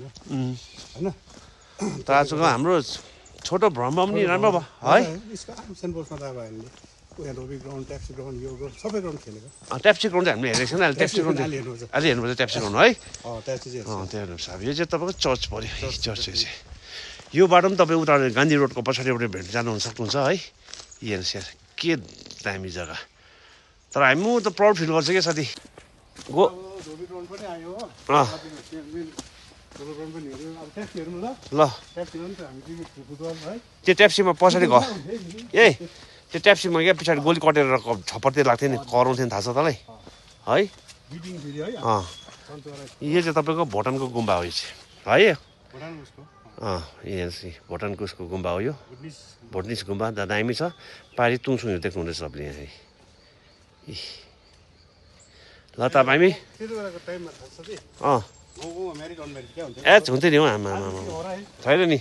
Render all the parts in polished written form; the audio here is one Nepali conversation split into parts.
हैन त आजको हाम्रो छोटो भ्रमण पनि राम्रो भयो है यसको सेन्ट पल्समा त अब हामीले यहाँ रोबी ग्राउन्ड ट्याक्सी ग्राउन्ड यो सबै ग्राउन्ड खेलेको ट्याप्सी ग्राउन्ड चाहिँ हामीले हेरेको छैन अहिले ट्याप्सी ग्राउन्ड अहिले हेर्नुपर्छ ट्याप्सी ग्राउन्ड है ट्याक्सी चाहिँ त्यहाँ हेर्नुहोस् अब यो चाहिँ तपाईँको चर्च पऱ्यो चर्च चाहिँ यो बाटो पनि तपाईँ उता गान्धी रोडको पछाडिबाट भेट जानु सक्नुहुन्छ है हेर्नुहोस् यार के दामी जग्गा तर हामी म त प्राउड फिल गर्छु क्या साथी गो रोबी ग्राउन्ड पनि आयो हो रोबी ग्राउन्ड पनि हेर्यो अब ट्याक्सी हेर्नु ल ट्याक्सी पनि त हामी फुटबल है त्यो ट्याप्सीमा पछाडि घर ए त्यो ट्याप्सीमा क्या पछाडि गोली कटेर छप्परतिर लाग्थ्यो नि कराउँथ्यो नि थाहा छ तँलाई है यो चाहिँ तपाईँको भुटानको गुम्बा हो यो चाहिँ है भुटानको उसको गुम्बा हो यो भुटनिस गुम्बा दामी छ पारि तुङसुङहरू देख्नुहुँदैछ तपाईँले यहाँ ल त अब हामी ए हुन्थ्यो नि हौ आमा छैन नि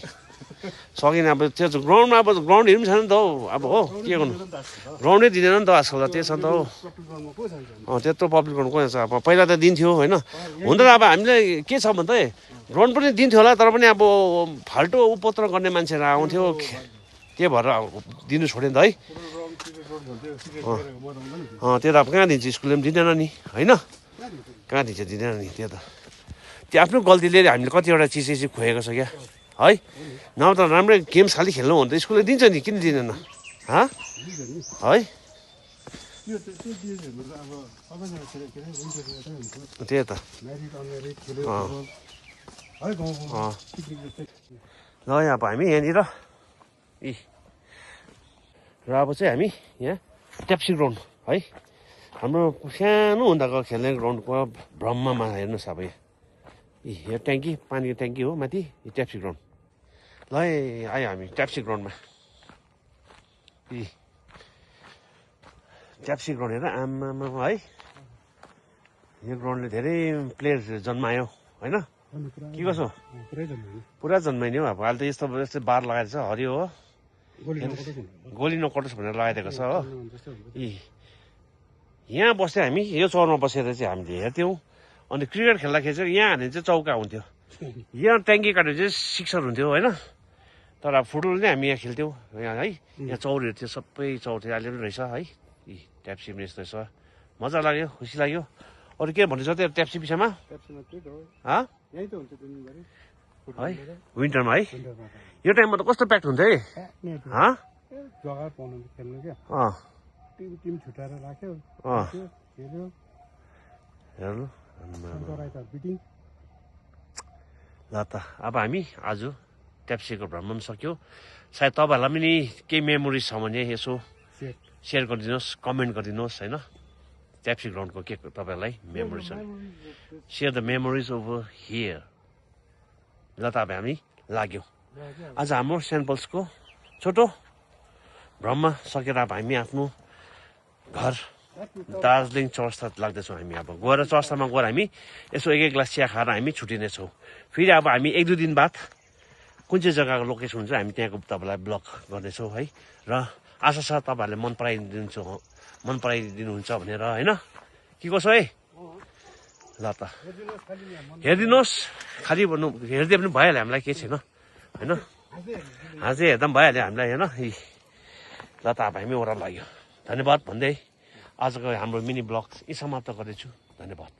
सकिन अब त्यो ग्राउन्डमा अब ग्राउन्ड हेर्नु छैन नि त हौ अब हो के गर्नु ग्राउन्डै दिँदैन नि त आजकल त त्यो छ नि त हौ त्यत्रो पब्लिक ग्राउन्ड को छ अब पहिला त दिन्थ्यो होइन हुन त अब हामीलाई के छ भने त ग्राउन्ड पनि दिन्थ्यो होला तर पनि अब फाल्टो उपत्र गर्ने मान्छेहरू आउँथ्यो त्यही भएर दिनु छोड्यो नि त है त्यो त अब कहाँ दिन्छ स्कुलले पनि दिँदैन नि होइन कहाँ दिन्छ दिँदैन नि त्यो त त्यो आफ्नो गल्तीले हामीले कतिवटा चिज चाहिँ खोएको छ क्या है नभए त राम्रै गेम्स खालि खेल्नु हो भने त स्कुलले दिन्छ नि किन दिँदैन है त्यही त ल यहाँ अब हामी यहाँनिर र अब चाहिँ हामी यहाँ ट्याप्सी ग्राउन्ड है हाम्रो सानो हुँदाको खेल्ने ग्राउन्डको भ्रममा हेर्नुहोस् अब यो ट्याङ्की पानीको ट्याङ्की हो माथि यो ट्याप्सी ग्राउन्ड ल आयो हामी ट्याप्सी ग्राउन्डमा ट्याप्सी ग्राउन्ड हेर आमामा है यो ग्राउन्डले धेरै प्लेयर्सहरू जन्मायो होइन के कसो पुरा जन्माइने हो अब अहिले त यस्तो यस्तो बार लगाएको छ हरियो हो गोली नकटोस् भनेर लगाइदिएको छ हो यहाँ बस्थ्यो हामी यो चौरमा बसेर चाहिँ हामीले हेर्थ्यौँ अनि क्रिकेट खेल्दाखेरि चाहिँ यहाँ हाने चाहिँ चौका हुन्थ्यो यहाँ ट्याङ्की काटेर चाहिँ सिक्सर हुन्थ्यो होइन तर फुटबल नै हामी यहाँ खेल्थ्यौँ यहाँ है यहाँ चौरहरू थियो सबै चौर थियो अहिले पनि रहेछ है ट्याप्सी पनि यस्तो रहेछ मजा लाग्यो खुसी लाग्यो अरू के भन्नु छ त्यो ट्याप्सी विषयमा है विन्टरमा है यो टाइममा त कस्तो प्याक्ट हुन्छ है हेर्नु ल त अब हामी आज ट्याप्सीको भ्रमण सक्यो सायद तपाईँहरूलाई पनि केही मेमोरिज छ भने यसो सेयर गरिदिनुहोस् कमेन्ट गरिदिनुहोस् होइन ट्याप्सी ग्राउन्डको के तपाईँहरूलाई मेमोरिज छ share the memories over here ल त अब हामी लाग्यौँ आज हाम्रो सेन्ट पल्सको छोटो भ्रमण सकेर अब हामी आफ्नो घर दार्जिलिङ चौरस्ता लाग्दैछौँ हामी अब गएर चौरस्तामा गएर हामी यसो एक ग्लास चिया खाएर हामी छुट्टिनेछौँ फेरि अब हामी 1-2 दिन बाद कुन चाहिँ जग्गाको लोकेसन हुन्छ हामी त्यहाँको तपाईँलाई ब्लग गर्नेछौँ है र आशा छ तपाईँहरूले मन पराइदिनुहुन्छ भनेर होइन के कसो है ल त हेरिदिनुहोस् खालि भन्नु हेरिदिए पनि भइहाल्यो हामीलाई केही छैन होइन अझै हेर्दा पनि भइहाल्यो हामीलाई होइन ल त अब हामी ओह्रालो लाग्यो धन्यवाद भन्दै आजको हाम्रो मिनी ब्लग यी समाप्त गर्दैछु धन्यवाद।